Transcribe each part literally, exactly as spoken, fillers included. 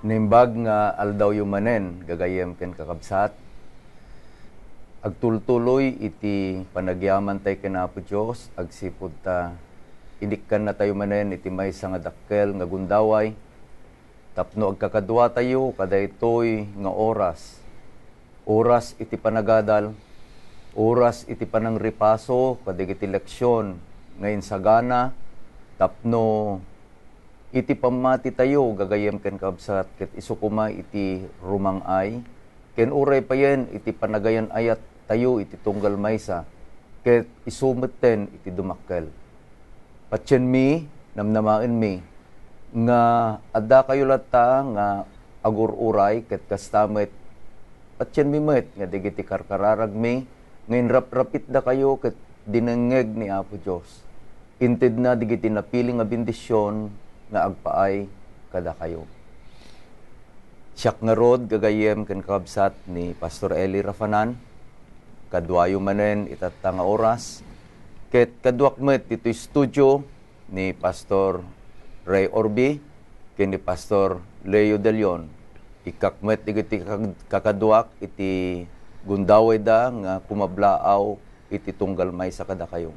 Naimbag nga aldawyo manen, gagayyem ken kakabsat. Agtultuloy iti panagyaman tay ken Apo Dios, agsipud ta inikkannatayo manen iti maysa nga dakkel nga gundaway tapno agkakaduatayo kadaytoy nga oras. Oras iti panagadal, oras iti panangripaso kadagiti leksion nga insagana tapno iti pammatitayo, gagayyem ken kabsat, ket isu koma iti rumang-ay, ken uray payen iti panagayan-ayattayo iti tunggal maysa, ket isu metten iti dumakkel. Patienmi, namnamaenmi, nga addakayo latta nga agur-uray ket kasta met, patienmi met nga dagiti karkararagmi nga inraprapitdakayo ket dinengngeg ni Apo Dios. Intedna dagiti napili nga bendision nga agpaay kadakayo. Siak ngarud, gagayyem ken kakabsat, ni Pastor Eli Rafanan, kaduayo manen itatta nga oras, ket kaduak met ditoy studio ni Pastor Ray Orbi ken ni Pastor Leo De Leon. Ikkak met dagiti kag-, kakaduak iti gundawayda nga kumablaaw iti tunggal maysa kadakayo.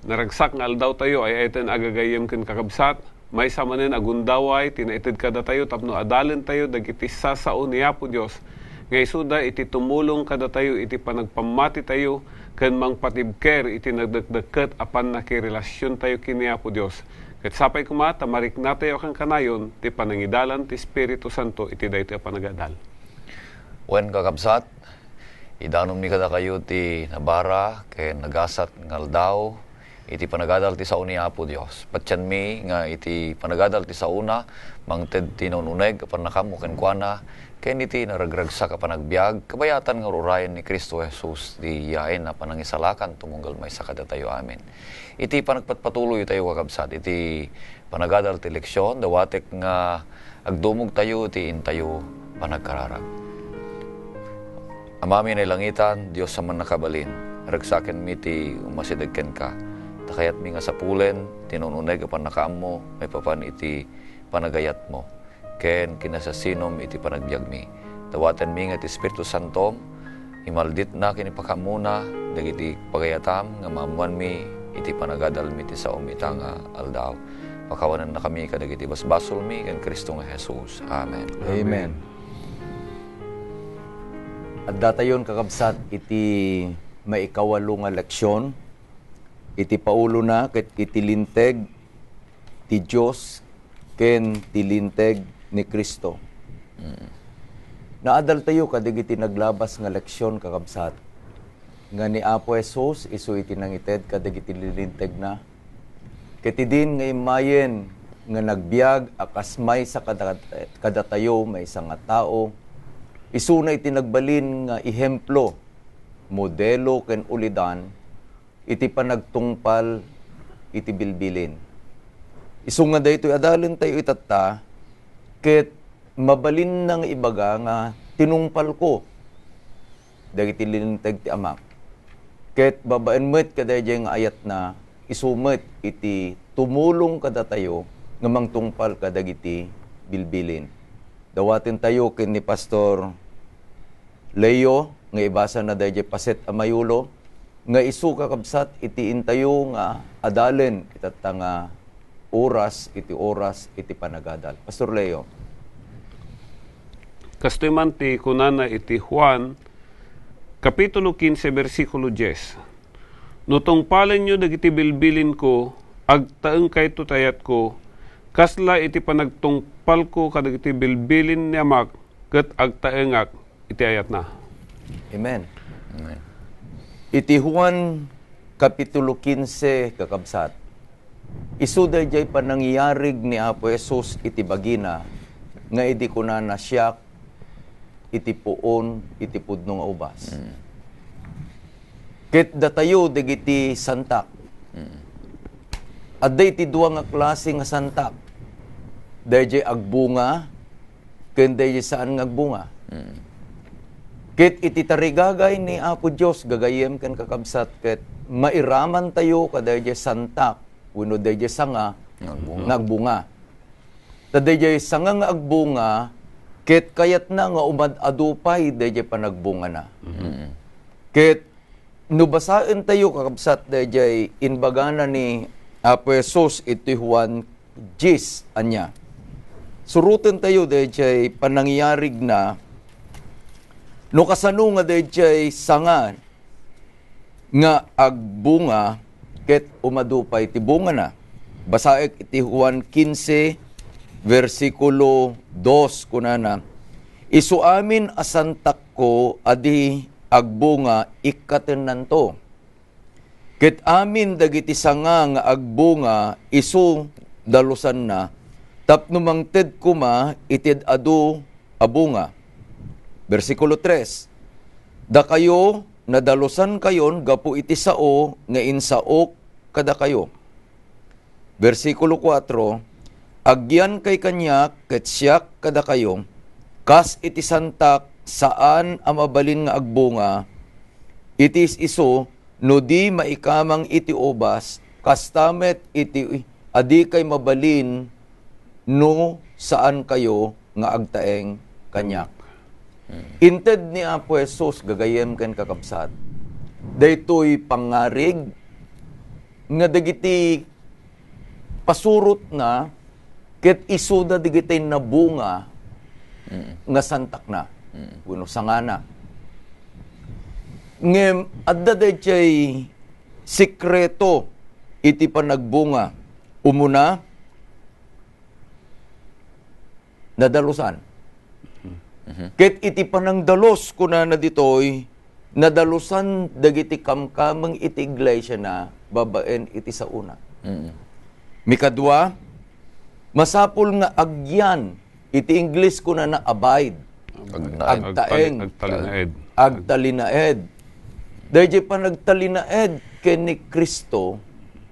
Naragsak nga aldawtayo, ay-ayaten a gagayyem ken kakabsat, maysa manen a gundaway ti naited kadatayo tapno adalentayo dagiti sasao ni Apo Dios, nga isuda iti tumulong kadatayo iti panagpammatitayo ken mangpatibker iti nagdakdakket a pannakirelasiontayo ken ni Apo Dios. Ket sapay koma ta mariknatayo a kankanayon ti panangidalan ti Espiritu Santo iti daytoy a panagadal. Wen, kakabsat, idanonmi kadakayo ti nabara ken nagasat nga aldaw iti panagadal ti sao ni Apo Dios. Patienmi nga iti panagadal ti saona, mangted ti naun-uneg a pannakaammo kenkuana, ken iti naragragsak a panagbiag, kabayatan nga ur-urayen ni Cristo Jesus ti yaen a panangisalakan tumunggal maysa kadatayo amin. Iti panagpatpatuloytayo, kakabsat, iti panagadal ti leksion, dawatek nga agdumogtayo iti intayo panagkararag. Amami nailangitan, Dios a mannakabalin, ragsakenmi ti umasideg kenka, ta kayatmi nga sapulen ti naun-uneg a pannakaammo maipapan iti panagayatmo ken kinasasinom iti panagbiagmi. Dawatenmi nga ti Espiritu Santom, imalditna ken ipakaammona dagiti pagayatam nga maammoanmi iti panagadalmi ti saom ita nga aldaw. Pakawanennakami kadagiti basbasolmi ken Cristo nga Jesus. Amen. Amen. Addatayon, kakabsat, iti maikawalo nga leksion, iti paulona ket iti linteg ti Dios ken ti linteg ni Cristo. Mm. Naadaltayo kadagiti naglabas nga leksion, kakabsat, nga ni Apo Jesus isu iti nangited kadagiti lilintegna. Ket idin nga immayen nga nagbiag a kas maysa kada-, kadatayo, maysa nga tao, isuna iti nagbalin nga ehemplo, modelo ken ulidan iti panagtungpal iti bilbilin. Isu nga daytoy adalentayo itatta, ket mabalinna nga ibaga nga tinungpalko dagiti linteg ti Amak. Ket babaen met kadaydiay nga ayatna, isu met iti tumulong kadatayo nga mangtungpal kadagiti bilbilin. Dawatentayo ken ni Pastor Leo nga ibasana daydiay paset a mayulo nga isu, kakabsat, iti intayo nga adalen itatta nga oras iti oras iti panagadal. Pastor Leo. Kastoy man ti kunana iti Juan, Kapitulo kinse, bersikulo dies, "No tungpalenyo dagiti bilbilinko, agtaengkayto ti ayatko, kasla iti panagtungpalko kadagiti bilbilin ni Amak, ket agtaengak iti ayatna." Amen. Amen. Iti Juan Kapitulo kinse, kakabsat, isu daydiay panangyarig ni Apo Jesus iti bagina nga idi kunana, "Siak iti puon iti pudno nga ubas." Mm. Ket datayo dagiti santak. Mm. Adda iti dua nga klase nga santak. Daydiay agbunga ken daydiay saan nga agbunga. Mm. Ket iti tarigagay ni Apo Dios, gagayyem ken kakabsat, ket mairamantayo kadaydiay santak wenno daydiay sanga nga agbunga. Ta dayjay sanga nga agbunga, ket kayatna nga umad-adu pay dayjay panagbungana. Mm. Ket no basaentayo, kakabsat, dayjay imbagana ni Apo Jesus iti Juan diyes, ania? Surotentayo dayjay panangyarigna no kasano nga dayjay sanga nga agbunga ket umadu pay ti bungana. Basaek iti Juan kinse, bersikulo dos, kunana, "Isu amin a santakko a di agbunga, ikkatennanto. Ket amin dagiti sanga nga agbunga, isu dalusanna, tapno mangted koma iti adu a bunga." Bersikulo tres, "Dakayo, nadalusankayon gapu iti sao nga insaok kadakayo." Bersikulo kuatro, "Agyankay kaniak ket siak kadakayo, kas iti santak saan a mabalin nga agbunga, iti is-isu no di maikamang iti ubas, kasta met iti adikay mabalin no saankayo nga agtaeng kaniak." Mm. Inted ni Apo Jesus, gagayyem ken kakabsat, daytoy pangngarig nga dagiti pasurotna ket isuda dagiti nabunga Mm. nga santakna, Mm. wenno sangana. Ngem adda dayjay sekreto iti panagbunga. Umuna, nadalusan. Mhm. Ket iti panangdalus, kunana ditoy, nadalusan dagiti kamkameng iti iglesiana babaen iti saona. Mm. Mikadua, masapul nga agyan, iti Ingles kunana abide. Agtaeng. Agtaeng. Agtalinaed. Agtalinaed. Dayjay panagtalinaed ken ni Cristo,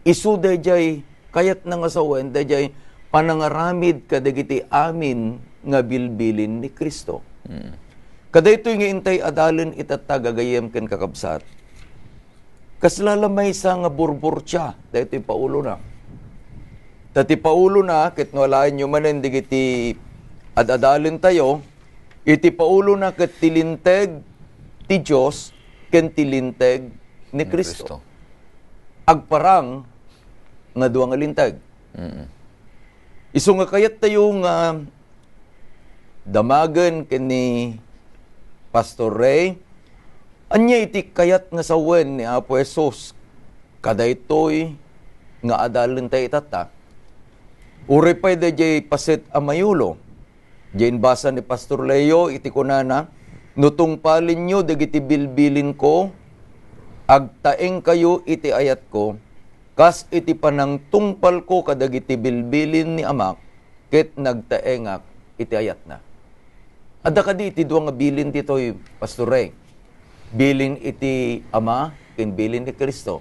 isu dayjay kayatna nga sawen, dayjay panangaramid kadagiti amin nga bilbilin ni Cristo. Mm. Kadaytoy nga intay adalen itatta, gagayyem ken kakabsat. Kasla la maysa nga burburtia daytoy Paulona. Ta ti Paulona, ket no alaenyo manen dagiti ad-adalentayo, iti Paulona ket ti linteg ti Dios ken ti linteg ni Ni Cristo. Cristo. Agparang nga dua nga linteg. Mm. Isu nga kayattayo nga damagen ken ni Pastor Ray, ania iti kayat nga sawen ni Apo Jesus kadaytoy nga adalentayo itatta? Uray pay dayjay paset a mayulo, diay imbasa ni Pastor Leo iti kunana, "No tungpalenyo dagiti bilbilinko, agtaengkayo iti ayatko, kas iti panangtungpalko kadagiti bilbilin ni Amak, ket nagtaengak iti ayatna." Adda kadi iti dua nga bilin ditoy, Pastor Ray? Bilin iti Ama ken bilin ni Cristo.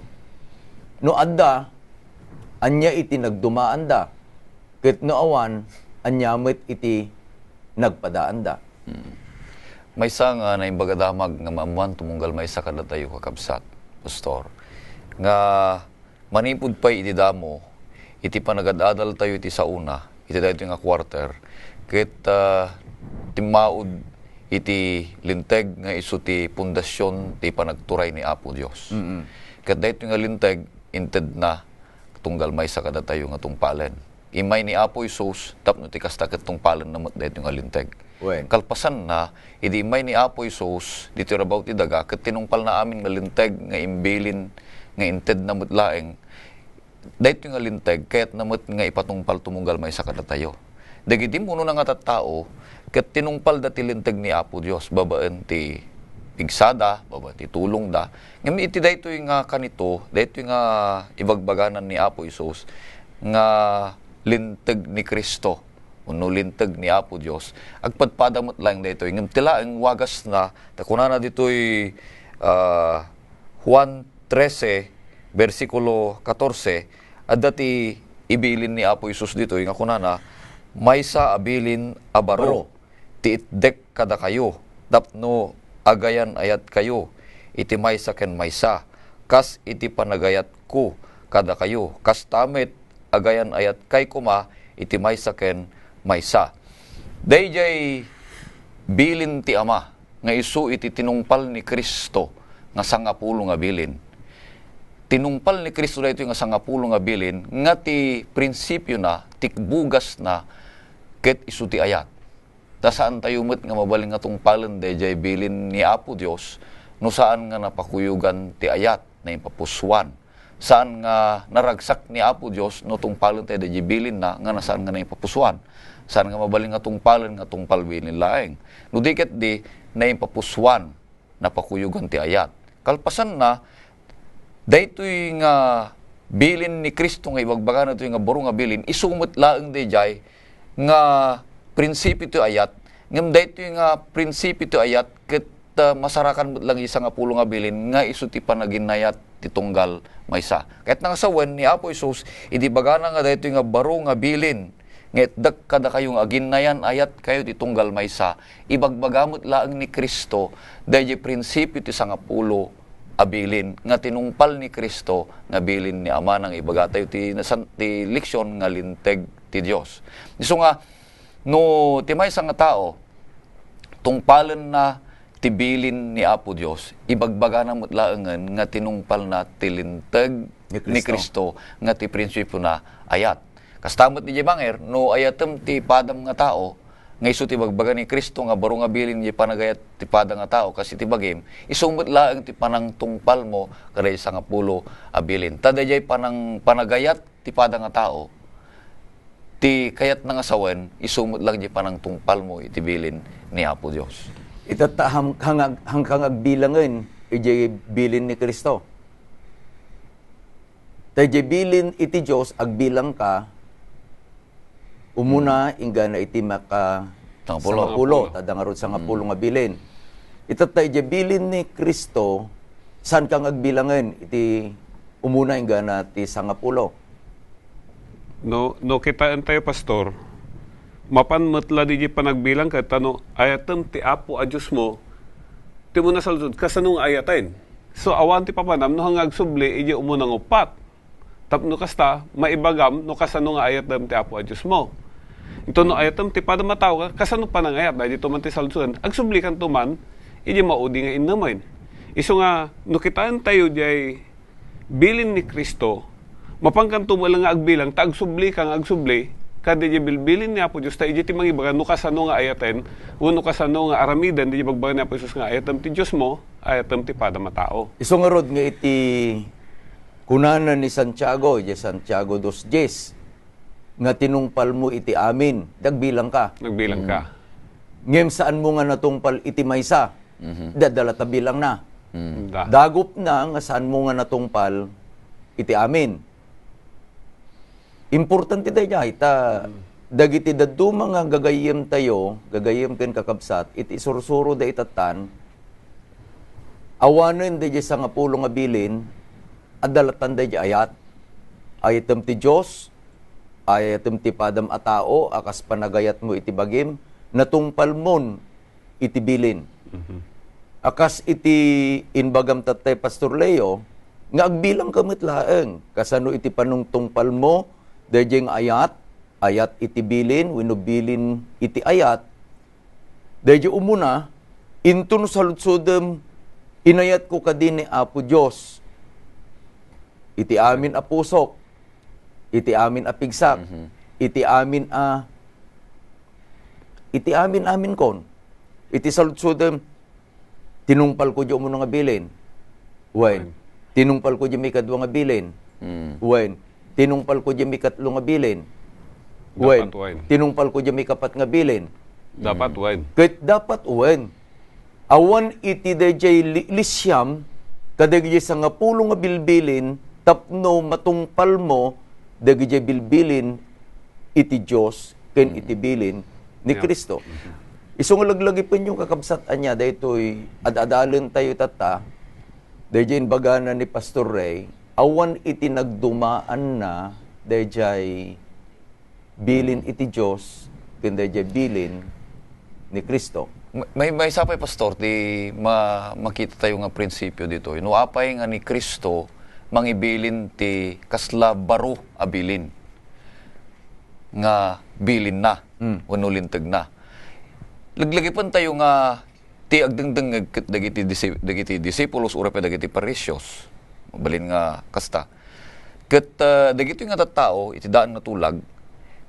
No adda, ania iti nagdumaanda? Ket no awan, ania met iti nagpadaanda? Hmm. Maysa nga naimbag a damag nga maammoan tumunggal maysa kadatayo, kakabsat, Pastor, nga manipud pay iti damo, iti panagad-adaltayo iti saona, iti daytoy nga quarter, ket, ah, timmaud iti linteg nga isu ti pundasion ti panagturay ni Apo Dios. Mm-mm. Ket daytoy nga linteg, intedna tunggal maysa kadatayo nga tungpalen. Immay ni Apo Jesus tapno ti kasta ket tungpalenna met daytoy nga linteg. Wen. Kalpasanna, idi immay ni Apo Jesus ditoy rabaw ti daga, ket tinungpalna amin nga linteg nga imbilin nga intedna met laeng, daytoy nga linteg, kayatna met nga ipatungpal tumunggal maysa kadatayo. Dagiti umuna nga tattao, ket tinungpalda ti linteg ni Apo Dios babaen ti pigsada, babaen ti tulongda. Ngem iti daytoy nga kanito, daytoy nga ibagbaganan ni Apo Jesus nga linteg ni Cristo, wenno linteg ni Apo Dios, agpadpada met laeng daytoy. Ngem ti laeng wagasna, ta kunana ditoy, ah, Juan trese, bersikulo katorse, adda ti ibilin ni Apo Jesus ditoy nga kunana, "Maysa a bilin a baro Baro. ti itdek kadakayo, tapno agayan-ayatkayo iti maysa ken maysa, kas iti panagayatko kadakayo, kasta met agayan-ayatkay koma iti maysa ken maysa. Daydiay bilin ti Ama nga isu iti tinungpal ni Cristo nga sangapulo nga bilin. Tinungpal ni Cristo daytoy nga sangapulo nga bilin nga ti prinsipiona, ti bugasna, ket isu ti ayat. Ta saan tayo met nga mabalin nga tungpalen daydiay bilin ni Apo Dios no saan nga napakuyogan ti ayat, naimpapusuan. Saan nga naragsak ni Apo Dios no tungpalen tayo daydiay bilinna nga na saan nga naimpapusuan. Saan nga mabalin nga tungpalen nga tungpal bilin laeng. No di ket di, naimpapusuan, napakuyogan ti ayat. Kalpasanna, daytoy nga bilin ni Cristo nga ibagbagana daytoy nga baro nga bilin, isu met laeng daydiay nga prinsipio ti ayat, ngem daytoy nga prinsipio ti ayat ket, ah, masarakan met lang iti sangapulo nga bilin nga isu ti panaginayat ti tunggal maysa. Ket nangasawen ni Apo Jesus idi ibagana nga daytoy nga baro nga bilin nga itdek kadakayo nga aginnayan-ayatkayo ti tunggal maysa, ibagbaga met laeng ni Cristo daydiay prinsipio ti sangapulo a bilin nga tinungpal ni Cristo nga bilin ni Ama. Nangibagatayo ti nasan-, ti leksion nga linteg ti Dios. Isu nga, no ti maysa nga tao, tungpalenna ti bilin ni Apo Dios, ibagbagana met laengen nga tinungpalna ti linteg Ni ni Cristo. Cristo nga ti prinsipiona ayat. Kasta met idiay bangir, no ayatem ti padam nga tao, nga isu ti ibagbaga ni Cristo nga baro nga bilin idiay panagayat ti pada nga tao, kas iti bagim, isu met laeng ti panangtungpalmo kadaydiay sangapulo a bilin. Ta daydiay panang-, panagayat ti pada nga tao, ti kayatna nga sawen, isu met lang diay panangtungpalmo iti bilin ni Apo Dios. Itatta, han-, hangag-, hankang agbilangen idiay bilin ni Cristo. Ta idiay bilin iti Dios, agbilangka, umuna, inggana iti maka Sangapulo. sangapulo, ta adda ngarud sangapulo Mm. nga bilin. Itatta, idiay bilin ni Cristo, saankang agbilangen iti umuna inggana ti sangapulo. No, no kitaentayo, Pastor, mapan met la diay panagbilang ket ta no ayatem ti Apo a Diosmo, ti umuna salsod, kasano nga ayaten? So, awan ti papanam no nga agsubli idiay umuna nga uppat. Tapno kasta, maibagam no kasano nga ayatem ti Apo a Diosmo. Inton no ayatem ti padam a tao, kasano panangayat? Daydiay to man ti salsod. Agsublikanto man idiay maudi nga innemen. Isu nga, no kitaentayo diay bilin ni Cristo, mapankanto met lang nga agbilang, ta agsubli ka nga agsubli, kadi diay bilbilin ni Apo Dios, ta idiay ti mangibaga no kasano nga ayaten, wenno kasano nga aramiden, diay ibagbaga ni Apo Jesus nga ayatem ti Diosmo, ayatem ti padam a tao. Isu ngarud nga iti kunana ni Santiago, idiay Santiago dos dies, nga tinungpalmo iti amin, dagbilangka. Nagbilangka. Mm. Ngem saanmo nga natungpal iti maysa, Mhm. da-, dala ta bilangna. Mm. Da. Dagupna nga saanmo nga natungpal iti amin. Importante daydiay, ta Mm. dagiti dadduma nga gagayyemtayo, gagayyem ken kakabsat, iti isursuro da itattan, awanen daydiay sangapulo nga bilin, adda lattan daydiay ayat. Ayatem ti Dios, ayatem ti padam a tao a kas panagayatmo iti bagim, natungpalmon iti bilin. Mhm. A kas iti imbagam tattay, Pastor Leo, nga agbilangka met laeng, kasano iti panungtungpalmo, daydiay nga ayat, ayat iti bilin, wenno bilin iti ayat, daydiay umuna, inton saludsodem, inayatko kadi ni Apo Dios iti amin a pusok, iti amin a pigsak, Mhm. iti amin a, iti amin-aminkon, iti saludsodem, tinungpalko diay umuna nga bilin. Wen. Wen. Tinungpalko diay maikadua nga bilin. Mm. Wen. Tinungpalko diay maikatlo nga bilin. Wen. Dapat wen. Tinungpalko diay maikapat nga bilin. Dapat Mm. wen. Ket dapat wen. Awan iti daydiay li-, lisiam, kadagiti sangapulo nga bilbilin, tapno matungpalmo dagiti bilbilin iti Dios ken Mm. iti bilin ni Yeah. Cristo. Mm-hmm. Isu nga laglagipenyo, kakabsat, ania daytoy ad-adalentayo tatta, daydiay imbagana ni Pastor Ray, awan iti nagdumaanna daydiay bilin iti Dios ken daydiay bilin ni Cristo. May, may, maysa pay, Pastor, ti ma-, makitatayo nga prinsipio ditoy. No apay nga ni Cristo mangibilin ti kasla baro a bilin. nga bilinna, Mm. wenno lintegna. Laglagipentayo nga ti agdengdengngeg ket dagiti disi-, dagiti disipulos, uray pay dagiti Parisios, mabalin nga kasta. Ket, ah, dagitoy nga tattao, iti daan nga tulag,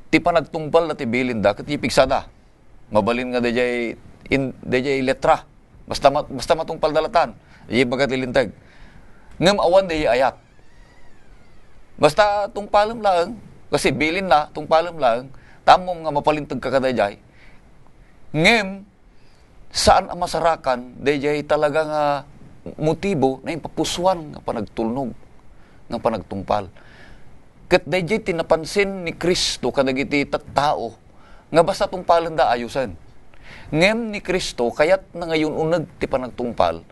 ti panagtungpalda ti bilinda ket ipigsada. Mabalin nga daydiay in-, daydiay letra. Basta ma-, basta matungpalda latan, daydiay ibaga ti linteg. Ngem awan daydiay ayat. Basta tungpalem laeng, kasi bilinna, tungpalem laeng, ta ammom nga mapalinteg ka kadaydiay. Ngem, saan a masarakan daydiay talaga nga motibo, naimpapusoan nga panagtulnog, nga panagtungpal. Ket daydiay ti napansin ni Cristo kadagiti tattao nga basta tungpalenda ayosen. Ngem ni Cristo, kayatna nga yun-uneg ti panagtungpal,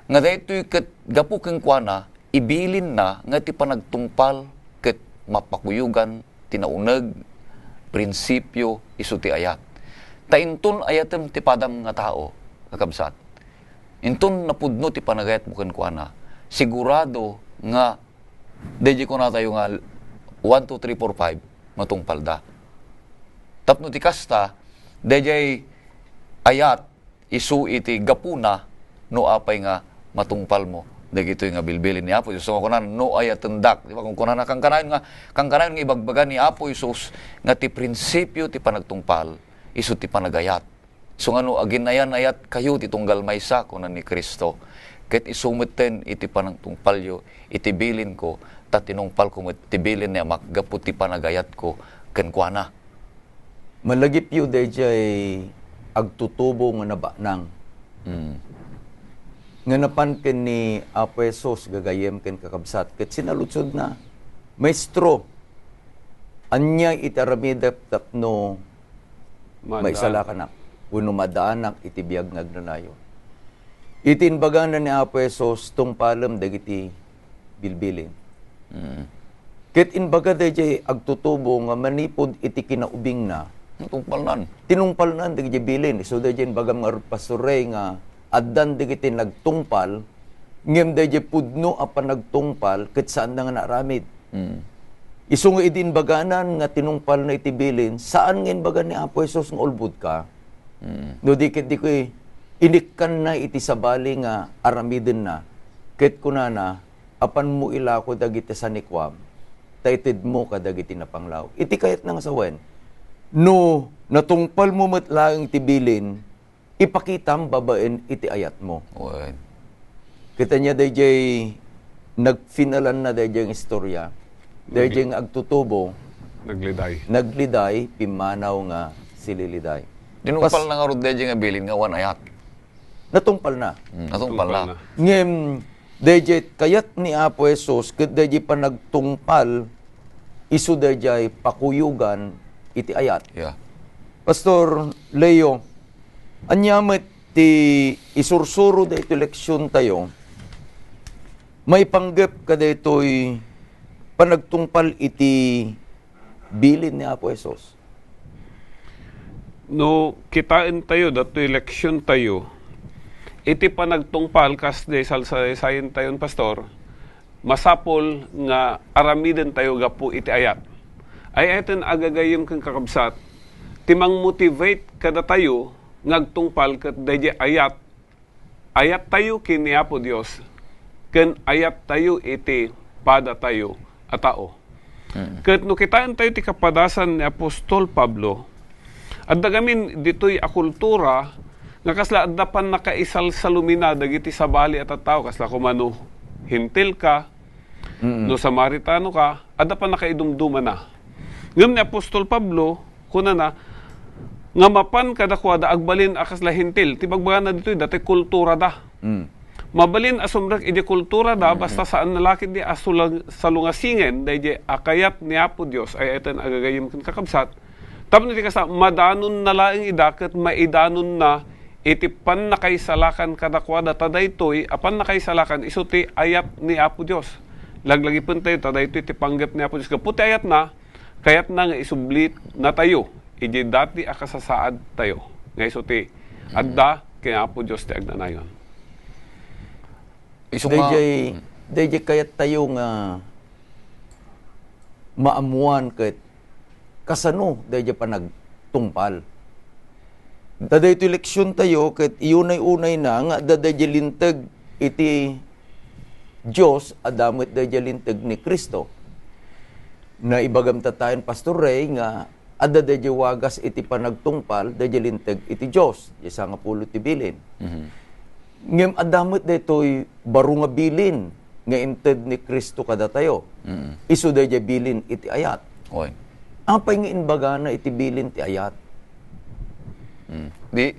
nga daytoy ket gapu kenkuana, ibilinna nga ti panagtungpal ket mapakuyogan ti nauneg, prinsipio, isu ti ayat. Ta inton ayatem ti padam nga tao, kakabsat, inton napudno ti panagayatmo kenkuana, sigurado nga daydiay kunatayo nga one, two, three, four, five, matungpalda. Tapno ti kasta, daydiay ayat, isu iti gapuna no apay nga matungpalmo dagitoy nga bilbilin ni Apo Jesus. So, kunana, "No ayatendak." Di ba? Kung kunana, kankanayon nga, kankanayon nga ibagbaga ni Apo Jesus nga ti prinsipio ti panagtungpal, isu ti panagayat. So, nga no aginayan-ayatkayo ti tunggal maysa, kuna ni Cristo, ket isu metten iti panagtungpalyo, iti bilinko, ta tinungpalko met ti bilin ni Amak gapu ti panagayatko kenkuana. Malagipyo daydiay agtutubo nga nabanang. Mm. Nga napan ken ni Apo Jesus gagayyem ken kakabsat, ket sinaludsodna, "Maestro, ania iti aramidek tapno Maadaan. maisalakanak wenno maadaanak iti biag nga agnanayon?" Iti imbagana ni Apo Jesus, tungpalem dagiti bilbilin. Mm. Ket imbaga daydiay agtutubo nga manipud iti kinaubingna, Tungpalnan. tinungpalnan dagiti bilin. Isu daydiay imbagam ngarud, Pastor Ray, nga addan dagiti nagtungpal, ngem daydiay pudno a panagtungpal ket saanda nga naaramid. Mm. Isu nga idi imbaganan nga tinungpalna iti bilin, saan nga imbaga ni Apo Jesus nga ulbodka. Mm. No di ket di koy inikkanna iti sabali nga aramidenna, ket kunana, "Apanmo ilako dagiti sanikuam, ta itedmo kadagiti napanglaw." Iti kayatna nga sawen, no natungpalmo met laeng ti bilin, ipakitam babaen iti ayatmo. Wen. Ket ania daydiay nagfinalanna daydiay nga istorya? Daydiay Nagli-, nga agtutubo, nagliday. nagliday, pimmanaw nga sililiday. Tinungpal Pas- na ngarud daydiay nga bilin nga awan ayat. Natungpalna. Mm, natungpalna. Natungpalna. Ngem, daydiay kayat ni Apo Jesus, ket daydiay panagtungpal, isu daydiay pakuyogan iti ayat. Yeah. Pastor Leo, ania met ti isursuro daytoy leksiontayo maipanggep kadaytoy panagtungpal iti bilin ni Apo Jesus? No kitaentayo datoy leksiontayo, iti panagtungpal, kas di salsalaysayentayon, Pastor, masapul nga aramidentayo gapu iti ayat. Ay-ayaten a gagayyem ken kakabsat, ti mangmotivate kadatayo nga agtungpal ket daydiay ayat, ayattayo ken ni Apo Dios, ken ayattayo iti padatayo a tao. Mm. Ket no kitaentayo ti kapadasan ni Apostol Pablo, adda gamin ditoy a kultura nga kasla adda pannakaisalsalumina dagiti sabali a tattao, kasla koma no Hentil ka, Mm. no Samaritano ka, adda pannakaidumdumana. Ngem ni Apostol Pablo, kunana, nga mapan kadakuada agbalin a kasla Hentil. Ti bagbagana ditoy, datoy kulturada. Mm. Mabalin a sumrek iti kulturada, Mm. basta saan na la ketdi a sulang-, salungasingen daydi a kayat ni Apo Dios ay eten a gagayyem ken kakabsat. Tapno iti kasta, madanon na laeng ida ket maidanon na iti pannakaisalakan kadakuada. Ta daytoy a pannakaisalakan isu ti ayat ni Apo Dios. Laglagipentayo ta daytoy ti panggep ni Apo Dios. Gapu ti ayatna, kayatna nga isublitnatayo iti dati a kasasaadtayo, nga isu ti adda ken Apo Dios ti agnanayon. Isu nga Daydiay, daydiay kayattayo nga maammuan ket kasano daydiay panagtungpal. Ta daytoy leksiontayo ket iyunay-unayna nga adda daydiay linteg iti Dios, adda met daydiay linteg ni Cristo. Naibagam tattayen, Pastor Ray, nga adda daydiay wagas iti panagtungpal daydiay linteg iti Dios, diay sangapulo ti bilin. Mhm. Ngem adda met daytoy baro nga bilin nga inted ni Cristo kadatayo. Mm. Isu daydiay bilin iti ayat. Oy. Apay nga imbagana iti bilin ti ayat? Mm. Di,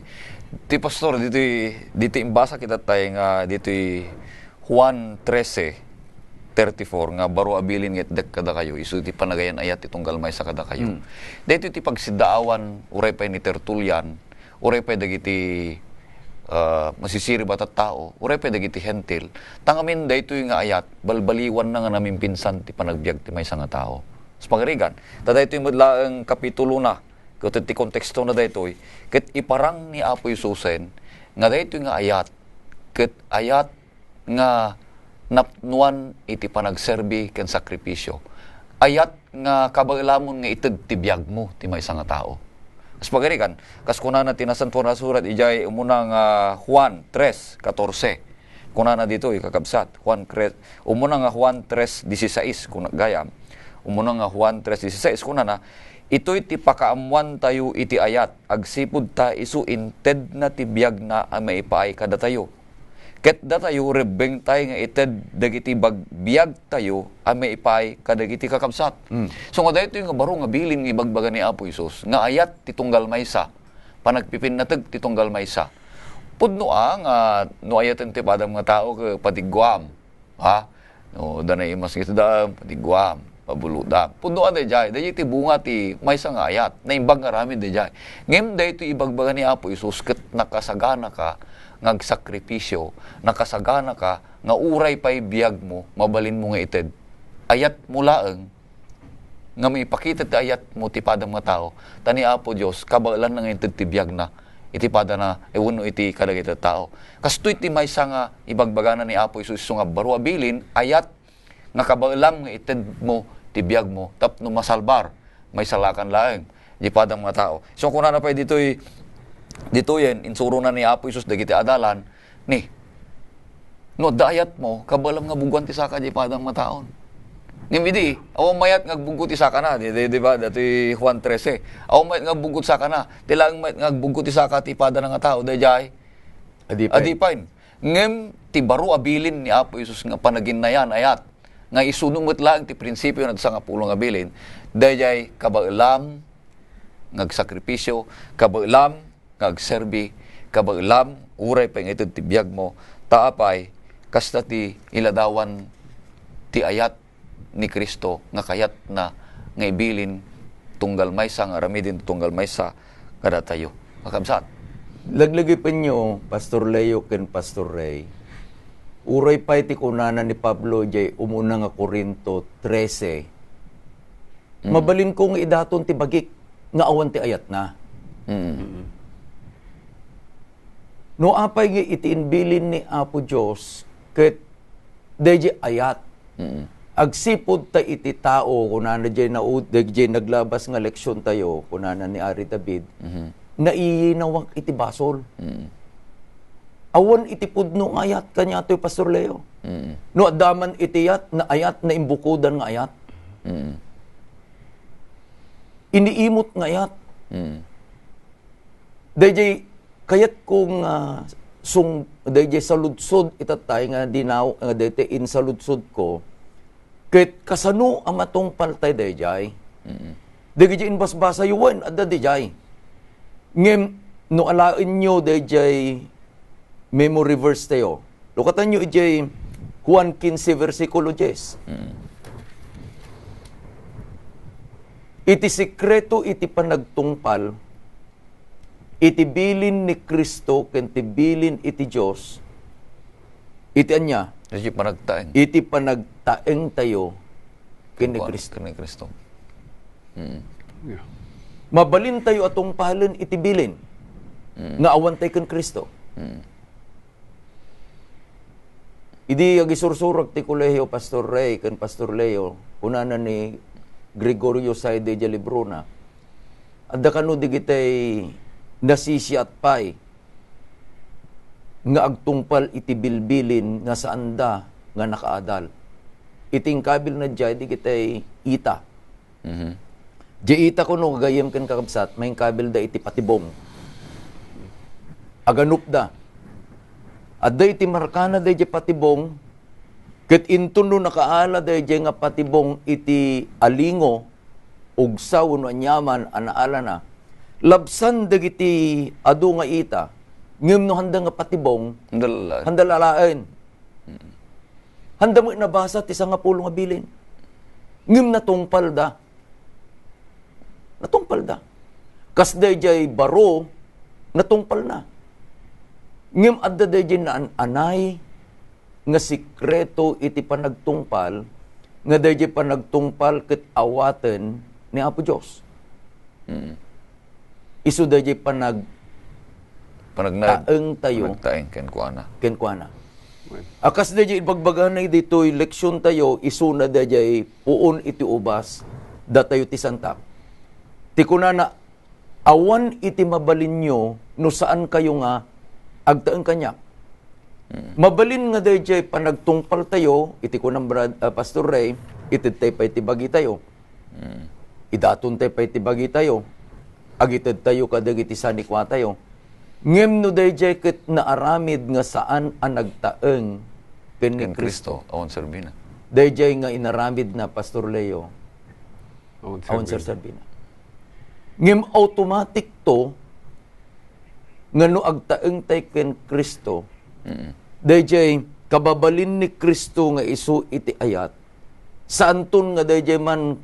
ti pastor, ditoy, ditoy imbasa kita tayo nga ditoy Juan trese thirty-four nga baro a bilin nga itdek kadakayo, isu ti panagayan-ayat ti tunggal maysa kadakayo. Mm. Daytoy ti pagsidaawan, uray pay ni Tertulian, uray pay dagiti, ah, masisirib a tattao, uray pay dagiti Hentil, ta ngamin daytoy nga ayat, balbaliwanna nga namimpinsan ti panagbiag ti maysa nga tao. Sa pagarigan, ta daytoy met laeng kapitulona, ket ti kontekstona daytoy, ket iparang ni Apo Jesusen nga daytoy nga ayat, ket ayat nga napnoan iti panagserbi ken sakripisio. Ayat nga kabaelamon nga ited ti biagmo ti maysa nga tao. Kas pagarigan, kas kunana ti Nasantoan a Surat, idiay umuna nga Juan tres catorce. Kunana ditoy, kakabsat, Juan cre-, umuna nga Juan tres dieciséis, kuna, gayam. Umuna nga Juan tres dieciséis, kunana, "Itoy ti pakaammoantayo iti ayat, agsipud ta isu intedna ti biagna a maipaay kadatayo." Ket datayo, rebbengtay nga ited dagiti bag-, biagtayo a maipaay kadagiti kakabsat. Mm. So, nga daytoy nga baro nga bilin nga ibagbaga ni Apo Jesus, nga ayat ti tunggal maysa, panagpipinnateg ti tunggal maysa. Pudno a nga no ayaten ti padam nga tao, ket patigguam. Ha? No, da naimas iti daam, patigguam, pabulodam. Pudno a daydiay, daydiay ti bunga ti maysa nga ayat. Naimbag nga aramid daydiay. Ngem daytoy ibagbaga ni Apo Jesus ket nakasaganaka nga agsakripisio, nakasaganaka nga uray pay biagmo, mabalinmo nga ited. Ayatmo laeng nga maipakita ti ayatmo ti padam nga tao, ta ni Apo Dios, kabaelanna nga inted ti biagna iti padana, eh, wenno iti kadagiti tao. Kastoy ti maysa nga ibagbagana ni Apo Jesus isu nga baro a bilin, ayat nga kabaelam nga itedmo ti biagmo tapno masalbar, maisalakan laeng ti padam nga tao. So, kunana pay ditoy, ditoyen, insurona ni Apo Jesus dagiti adalan, ni, no adda ayatmo, kabaelam nga buggoan ti saka ti padam nga taon. Ngem idi, awan mayat nga agbuggo ti sakana, di, di, di ba? Datoy Juan trese. Awan mayat nga agbuggo ti sakana. Ti laeng mayat nga agbuggo ti saka ti padana nga tao, daydiay. Adipay. Adipay. Ngem ti baro a bilin ni Apo Jesus nga panaginnayan, ayat, nga isuno met laeng ti prinsipio nga sangapulo nga bilin, daydiay kabaelam nga agsakripisio, kabaelam nga agserbi, kabaelam, uray pay nga ited ti biagmo, ta apay, kasta ti iladawan ti ayat ni Cristo nga kayatna nga ibilin tunggal maysa, nga aramiden tunggal maysa kadatayo. Kakabsat. Laglagipenyo, Pastor Leo ken Pastor Ray, uray pay ti kunana ni Pablo diay umuna nga Corinto trese, Mm. Mabalinko nga idaton ti bagik nga awan ti ayatna. Mm. No apay nga iti imbilin ni Apo Dios ket daydiay ayat. Mm. Agsipud ta iti tao, kunana diay naud-, daydiay naglabas nga leksiontayo, kunana ni Ari David, Mhm. naiinawak iti basol. Mm. Awan iti pudno nga ayat, kaniatoy, Pastor Leo. Mm. No adda man iti ayat, naayat, naimbukodan nga ayat. Mm. Iniimot nga ayat. Mm. Daydiay kayatko nga sung-, daydiay saludsod itattay nga dinaw-, nga daytoy insaludkodko, ket kasano a matungpaltay daydiay? Mm. Dagiti imbasbasayo wen, adda daydiay. Ngem no alaenyo daydiay memory verse tayo, lukatanyo idiay Juan quince, versikulo diez. Mm. Iti sekreto iti panagtungpal, iti bilin ni Cristo ken ti bilin iti Dios, iti ania? Iti panagtaeng. Iti panagtaengtayo ken ni Cristo. Ken ni Cristo. Mm. Yeah. Mabalintayo a tungpalen iti bilin Mm. nga awantay ken Cristo. Mm. Idi agisursurek ti kolehio, Pastor Ray ken Pastor Leo, kunana ni Gregorio Zaide idiay librona. Adda kano dagiti nasisiat pay nga agtungpal iti bilbilin nga saanda nga nakaadal. Iti inkabilna diay dagiti ita. Mhm. Diay ita kuno, gagayyem ken kakabsat, mainkabilda iti patibong. Aganupda. Adda iti markana daydiay patibong, ket inton no nakaala daydiay nga patibong iti alingo, ugsa wenno aniaman a naalana, labsan dagiti adu nga ita, ngem no handa nga patibong, Handa la-, handa la laeng. Mm. Handa met nabasa ti sangapulo nga bilin. Ngem natungpalda. Natungpalda. Kas daydiay baro, natungpalna. Ngem adda daydiay naan-anay nga sikreto iti panagtungpal, nga daydiay panagtungpal ket awaten ni Apo Dios. Mm. Isu daydiay panag- Panagnaed. Taeng tayo. Panagtaeng kenkuana. Kenkuana. Amen. A kas daydiay ibagbagana ditoy leksion tayo, isuna daydiay puon iti ubas, datayo ti santak. Ti kunana, awan iti mabalinyo no saan kayo nga agtaeng kaniak. Mm. Mabalin nga daydiay panagtungpal tayo, iti kunam, Brad-, ah, Pastor Ray, ited tay pay ti bagi tayo. Mm. Idaton tay pay ti bagi tayo. Agited tayo kadagiti sanikua tayo. Ngem no daydiay ket naaramid nga saan a nagtaeng ken ni Ken Cristo. Cristo, awan serbina. Daydiay nga inaramid na, Pastor Leo, Awan awan serbina. Serbina. Ngem automatic to nga no agtaeng tay ken Cristo, Mm. daydiay kababalin ni Cristo nga isu iti ayat, saanton nga daydiay man,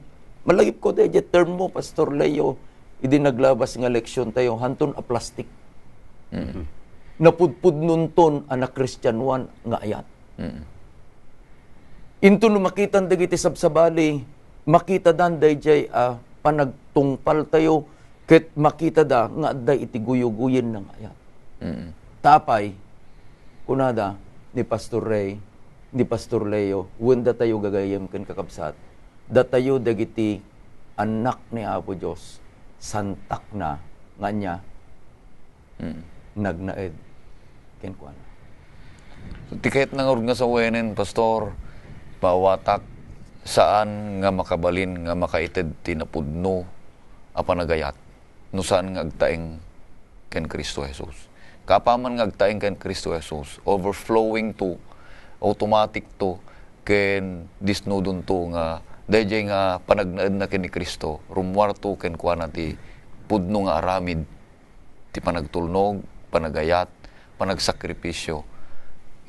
malagipko daydiay term mo, Pastor Leo, idi naglabas nga leksion tayo, hanton a plastik. Mm. Napudpudnonton a nakristianuan nga ayat. Mm. Inton no makitan dagiti sabsabali, makitadan daydiay a panagtungpal tayo, ket makitada nga adda iti guyuguyenna nga ayat. Mm. Ta apay, kunada ni Pastor Ray, ni Pastor Leo, wen datayo gagayyem ken kakabsat, datayo dagiti annak ni Apo Dios, santakna nga ania? Mm. Nagnaed kenkuana. So, ti kayatna ngarud nga sawenen, Pastor, maawatak, saan nga makabalin nga makaited ti napudno a panagayat no saan nga agtaeng ken Cristo Jesus. Kaapaman nga agtaeng ken Cristo Jesus, overflowing to, automatic to, ken disnudon to nga daydiay nga panagnaedna ken ni Cristo, rummuar to kenkuana ti pudno nga aramid ti panagtulnog, panagayat, panagsakripisio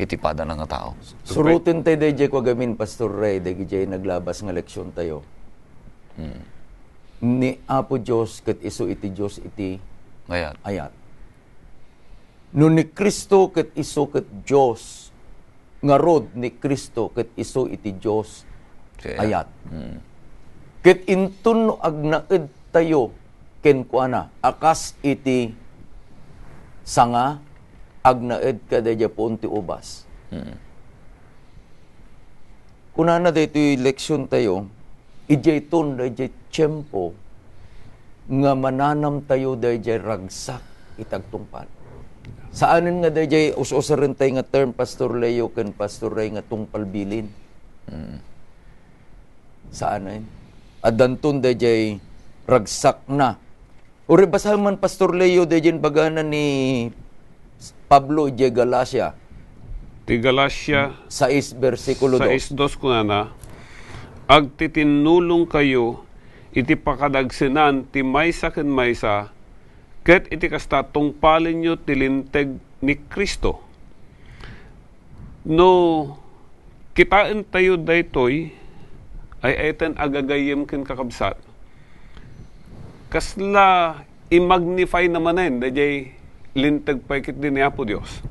iti padana nga tao. Suruten tay daydiay ko agamin, Pastor Ray, dagiti naglabas nga leksion tayo. Hmm. Ni Apo Dios ket isu iti Dios iti Ayat. ayat. No ni Cristo ket isu ket Dios, ngarud ni Cristo ket isu iti Dios Ti ayat. ayat. Mm. Ket inton no agnaed tayo kenkuana, a kas iti sanga, agnaed kadaydiay puon ti ubas. Mm. Kunana daytoy leksion tayo, idiay ton, daydiay tiempo nga mananam tayo daydiay ragsak iti agtungpal. Saanen nga daydiay us-usaren tay nga term, Pastor Leo ken Pastor Ray, nga tungpal bilin. Mm. Saanen. Addanton daydiay ragsakna. Uray basaen man, Pastor Leo, daydiay imbagana ni Pablo idiay Galacia. Ti Galacia sais, bersikulo dos. Sais dos kunana, "Agtitinnulongkayo iti pakadagsenan ti maysa ken maysa, ket iti kasta, tungpalenyo ti linteg ni Cristo." No kitaentayo daytoy, ay-ayaten a gagayyem ken kakabsat, kasla i-magnify na manen daydiay linteg pay ketdi ni Apo Dios.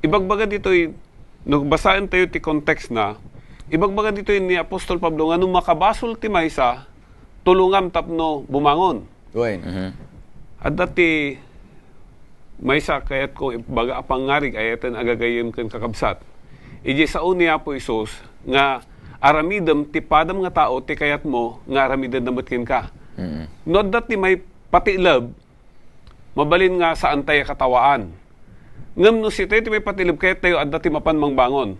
Ibagbaga ditoy, no basaentayo ti context na, ibagbaga ditoy ni Apostol Pablo nga no makabasol ti maysa, tulongam tapno bumangon. Wen. Mhm. Adda ti maysa kayatko ibaga a pangngarig, ay-ayaten a gagayyem ken kakabsat. Idiay sao ni Apo Jesus nga aramidem ti padam nga tao ti kayatmo nga aramidenna met kenka. Mm. No adda ti maipatikleb, mabalin nga saantayo a katawaan. Ngem no siya ti maipatikleb, kayattayo adda ti mapan mangbangon.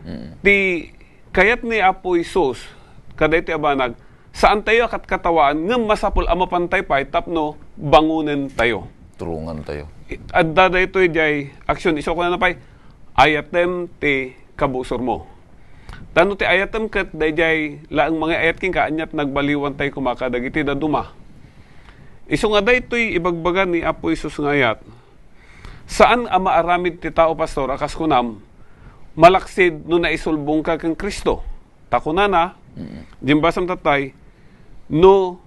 Mm. Ti kayat ni Apo Jesus kadaytoy a banag, saantayo a katkatawaan, ngem masapul a mapantayo pay tapno bangonentayo. Tulongantayo. I-, adda daytoy diay aksyon. Isu kunana pay, "Ayatem ti kabusormo." Ta no ti ayatem ket daydiay laeng mangiayat kenka, aniat nagbaliwantayo koma kadagiti dadduma. Isu nga daytoy ibagbaga ni Apo Jesus nga ayat, saan a maaramid ti tao, Pastor, a kas kunam, malaksid no naisulbongka ken Cristo. Ta kunana, Mm. dimbasam tatay, no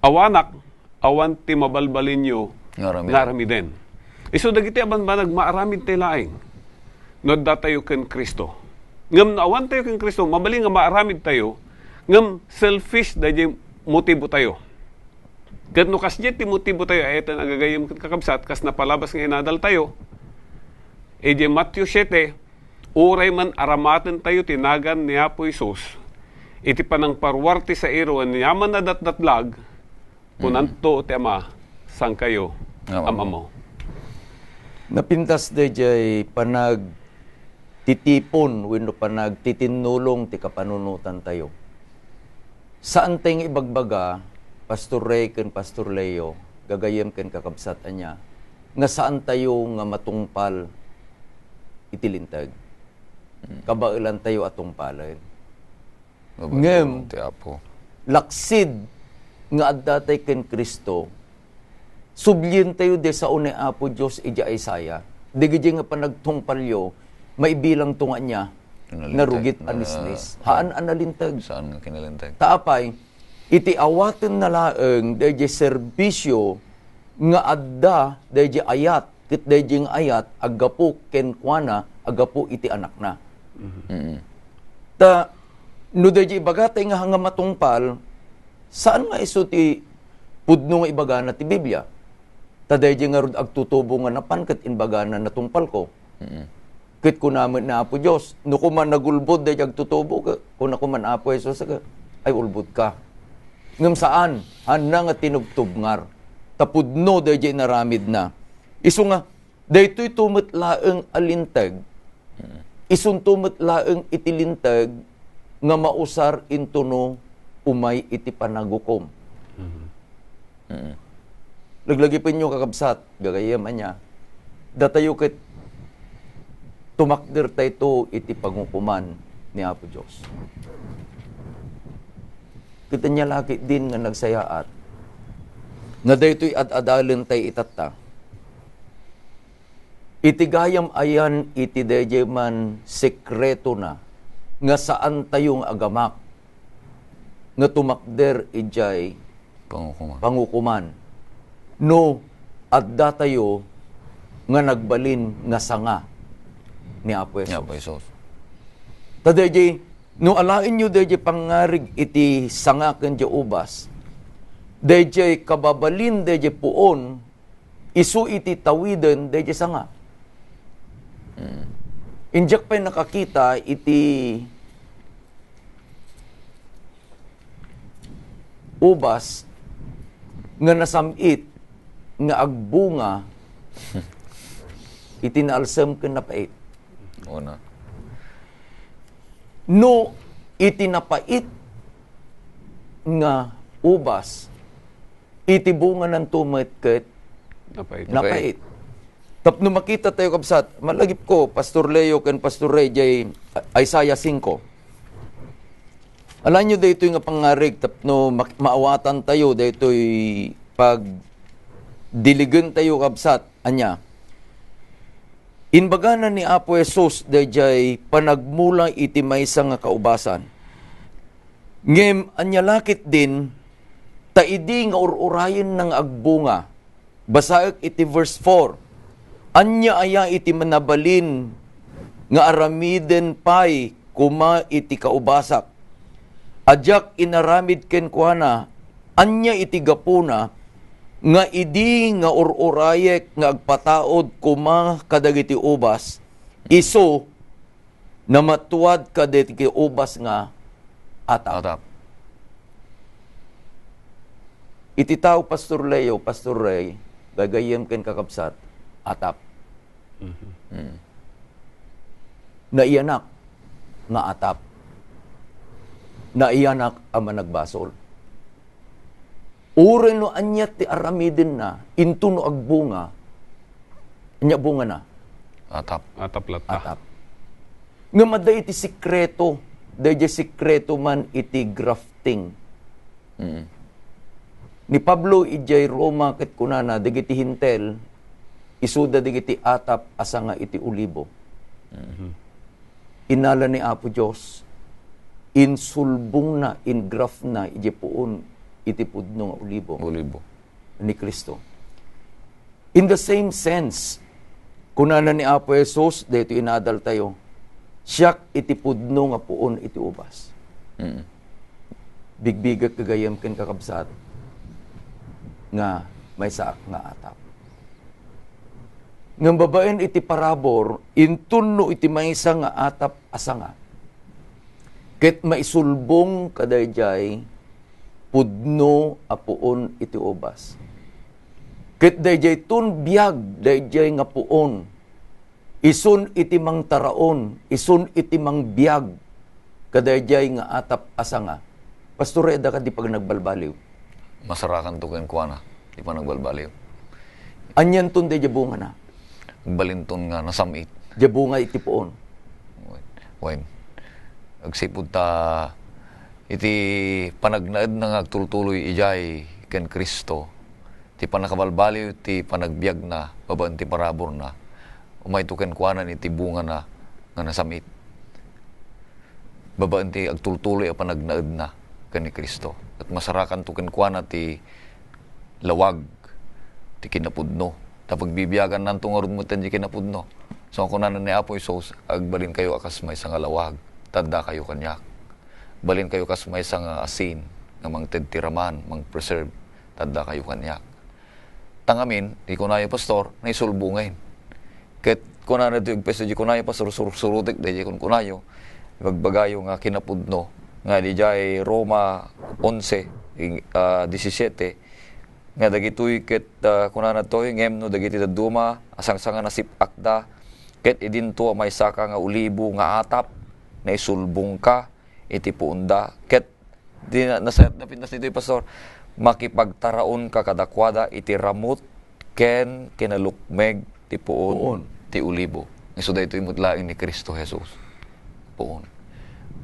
awanak, awan ti mabalbalinyo Nga aramid. nga aramiden. Isu dagiti a banbanag maaramid tayo laeng no addatayo ken Cristo. Ngem no awan tayo ken Cristo, mabalin nga maaramid tayo, ngem selfish daydiay motibo tayo. Ket no kasdiay ti motibo tayo, ay ita nga gagayyem ken kakabsat, kas napalabas nga inadal tayo, idiay Mateo siete, uray man aramaten tayo ti nagan ni Apo Jesus, iti panangparuar ti sairo, aniaman a datdatlag, kunanto ti Ama, "Saankayo Nga a mamo." Napintas daydiay panagtitipon wenno panagtitinnulong ti kapanunotan tayo. Saan tayo nga ibagbaga, Pastor Ray ken Pastor Leo, gagayyem ken kakabsat ania, nga saan tayo nga matungpal iti Linteg. Mm. Kabaelan tayo a tungpalen. Ngem, Mabalin ti Apo. Laksid nga adda tay ken Cristo, sublien tayo di sao ni Apo Dios iti Isaiah. Dagiti nga panagtungpalyo, maibilang to nga ania, Kinalinteg. Narugit a nisnis. Ah, Haan a nalinteg. Saan nga kinalinteg? Ta apay, iti awatenna laeng, daydi serbisyo nga adda, daydi ayat, ket daydi nga ayat, aggapu kenkuana, aggapu iti Anakna. Mm. Ta, no daydi ibaga tay nga, nga matungpal, saan nga isu ti pudno nga ibagana ti Biblia? Ta daydi ngarud agtutubo nga napan ket imbagana, "Natungpalko." Mm. Ket kuna met ni Apo Dios, "No koma nagulbod daydi agtutubo, ke-, kuna koma ni Apo Jesus, ke, ay ulbodka." Ngem saan, haanna nga tinubtubngar. Ta pudno daydi inaramidna. Isu nga, daytoyto met laeng a linteg, isunto met laeng iti linteg nga mausar intono umay iti panagukom. Mhm. Mm. Laglagipenyo, kakabsat, gagayyem ania, datayo ket tumakder tayto iti pangukoman ni Apo Dios. Ket ania la ketdin nga nagsayaat nga daytoy ad-adalen tay itatta. Iti gayam ayan iti daydiay man sekretona nga saan tayo nga agamak nga tumakder idiay Pangukoman. pangukoman. No adda tayo nga nagbalin nga sanga ni Apo Ni Jesus. Apo Jesus. Ta daydiay, no alaenyo daydiay pangngarig iti sanga ken diay ubas, daydiay kababalin daydiay puon, isu iti tawiden daydiay sanga. Mm. Indiak pay nakakita iti ubas nga nasam-it nga agbunga iti naalsem ken napait. Una. No iti napait nga ubas, iti bungananto met ket Napait. napait. Tapno makita tayo, kabsat, malagip ko, Pastor Leo ken Pastor Ray, jay Isaiah singko. Alanyo daytoy nga pangngarig tapno mak-, maawatan tayo daytoy pagdiligen tayo, kabsat, ania. Imbagana ni Apo Jesus dayjay panagmula iti maysa nga kaubasan. Ngem ania la ketdin, ta idi nga ur-urayenna nga agbunga, basaek iti verse four, ania aya iti nabalin nga aramiden pay koma iti kaubasak? A diak inaramid kenkuana, ania iti gapuna nga idi nga ur-urayek nga agpataud koma kadagiti ubas, isu namatuad kadagiti ubas nga atap. Atap. Iti tao, Pastor Leo, Pastor Ray, gagayyem ken kakabsat, atap. Mhm. Mm. Naiyanak nga atap. Naiyanak a managbasol. Uray no ania ti aramidenna, inton no agbunga, ania bungana? Atap. Atap latta. Atap. Ngem adda iti sikreto, daydiay sikreto man iti grafting. Mm. Ni Pablo idiay Roma ket kunana, dagiti Hentil, isuda dagiti atap a sanga iti olibo. Mhm. Inala ni Apo Dios, insulbongna, ingraftna idiay puon iti pudno nga olibo Olibo. ni Cristo. In the same sense, kunana ni Apo Jesus, daytoy inadaltayo, "Siak iti pudno nga puon iti ubas." Mm. Bigbigak gagayyem ken kakabsat nga maysaak nga atap. Ngem babaen iti parabur, inton no iti maysa nga atap a sanga, ket maisulbong kadaydiay pudno a puon iti ubas. Ket daydiayton biag daydiay nga puon, isun iti mangtaraon, isun iti mangbiag kadaydiay nga atap a sanga. Pastor, adda kadi panagbalbaliw? Masarakanto kenkuana ti panagbalbaliw. Anianton daydiay bungana? Agbalinton nga nasam-it. Diay bunga iti puon. Wen, agsipud ta iti panagnaedna nga agtultuloy idiay ken Cristo, ti pannakabalbaliw ti panagbiagna babaen ti paraburna, umayto kenkuana iti bungana nga nasam-it. Babaen ti agtultuloy a panagnaedna ken ni Cristo. Ket masarakanto kenkuana ti lawag ti kinapudno. Ta pagbibiagannanto ngarud met ti kinapudno. So, kunana ni Apo Jesus, "Agbalinkayo a kas maysa nga lawag, ta addakayo kaniak. Balinkayo kas maysa nga asin nga mangted ti raman, mangpreserve, ta addakayo kaniak." Ta ngamin, di kunayo, Pastor, naisulbongen. Ket kunana ditoy agpayso di kunayo, Pastor, sursurotek daydiay kunkunayo, ibagbagayo nga kinapudno, nga didiay Roma onse, ing-, ah, disisiete, nga dagitoy ket, ah, kunana toy, "Ngem no dagiti dadduma a sangsangan a sip-akda, ket idinto a maysaka nga olibo nga atap, naisulbongka iti puonda, ket," di na, nasayat na pintas ditoy, Pastor, "makipagtaraonka kadakuada iti ramut ken kinalukmeg ti puon, Puon. ti olibo." Isu daytoy met laeng ni Cristo Jesus. Puon.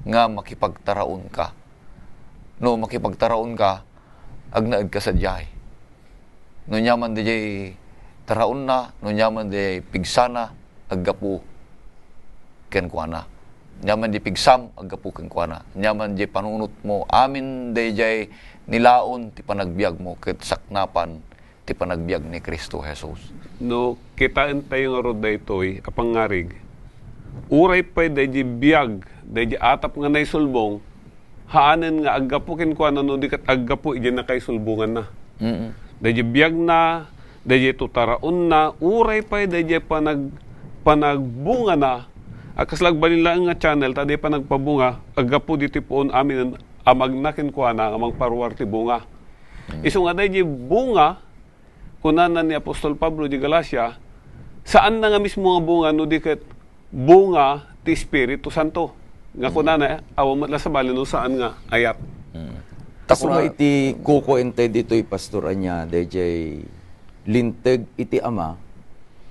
Nga makipagtaraonka. No makipagtaraonka, agnaedka sadiay. No aniaman daydiay taraonna, no aniaman daydiay pigsana, aggapu kenkuana. Aniaman daydiay pigsam, aggapu kenkuana. Aniaman daydiay panunotmo, amin daydiay nilaon ti panagbiagmo ket saknapan ti panagbiag ni Cristo Jesus. No kitaentayo ngarud daytoy a pangngarig, uray pay daydiay biag, daydiay atap nga naisulbong, haanen nga aggapu kenkuana no di ket aggapu idiay nakaisulbonganna. Mm. Daydiay biagna, daydiay tutaraonna, uray pay daydiay panag-, panagbungana, a kasla agbalin laeng nga channel, ta di panagpabunga, aggapu ditoy puon amin a magna kenkuana nga mangparuar ti bunga. Isu nga daydiay bunga, kunana ni Apostol Pablo di Galacia, saanna nga mismo nga bunga no di ket bunga ti Espiritu Santo. Nga kunana, awan met la sabali no saan nga ayat. Kas iti kukuentay ditoy, Pastor, ania, daydiay linteg iti Ama,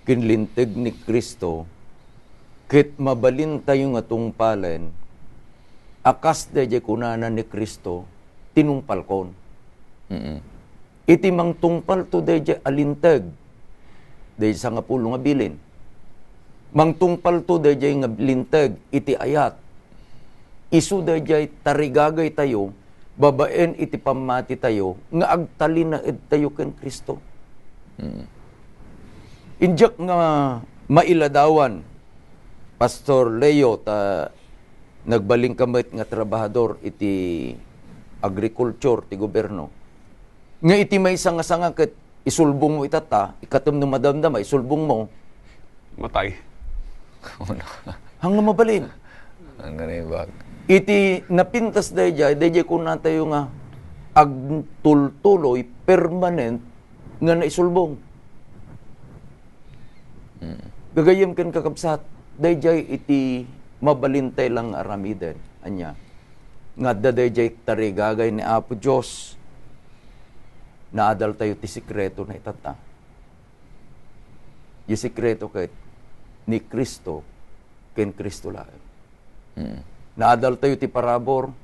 ken linteg ni Cristo, ket mabalintayo nga tungpalen, a kas daydiay kunana ni Cristo, tinungpalkon. Mm. Iti mangtungpalto daydiay a linteg, daydiay sangapulo nga bilin. Mangtungpalto daydiay nga linteg iti ayat. Isu daydiay tarigagaytayo babaen iti pammatitayo nga agtalinaedtayo ken Cristo. Mm. Indiak nga mailadawan, Pastor Leo, ta nagbalinka met nga trabahador iti agriculture ti gobyerno. Nga iti maysa nga sanga ket isulbong mo itatta, ikatem no madamdama, isulbong mo. Matay. Hanggang mabalin. Ang ganibag. Iti napintas daydiay, daydiay kunatayo nga agtultuloy, permanent nga naisulbong. Mm. Gagayyem ken kakabsat, daydiay iti mabalintay lang nga aramiden. Ania? Nga adda daydiay tarigagay ni Apo Dios. Naadaltayo ti sekreto na itatta. Diay sekreto ket ni Cristo ken Cristo laeng. Mm. Naadaltayo ti parabur,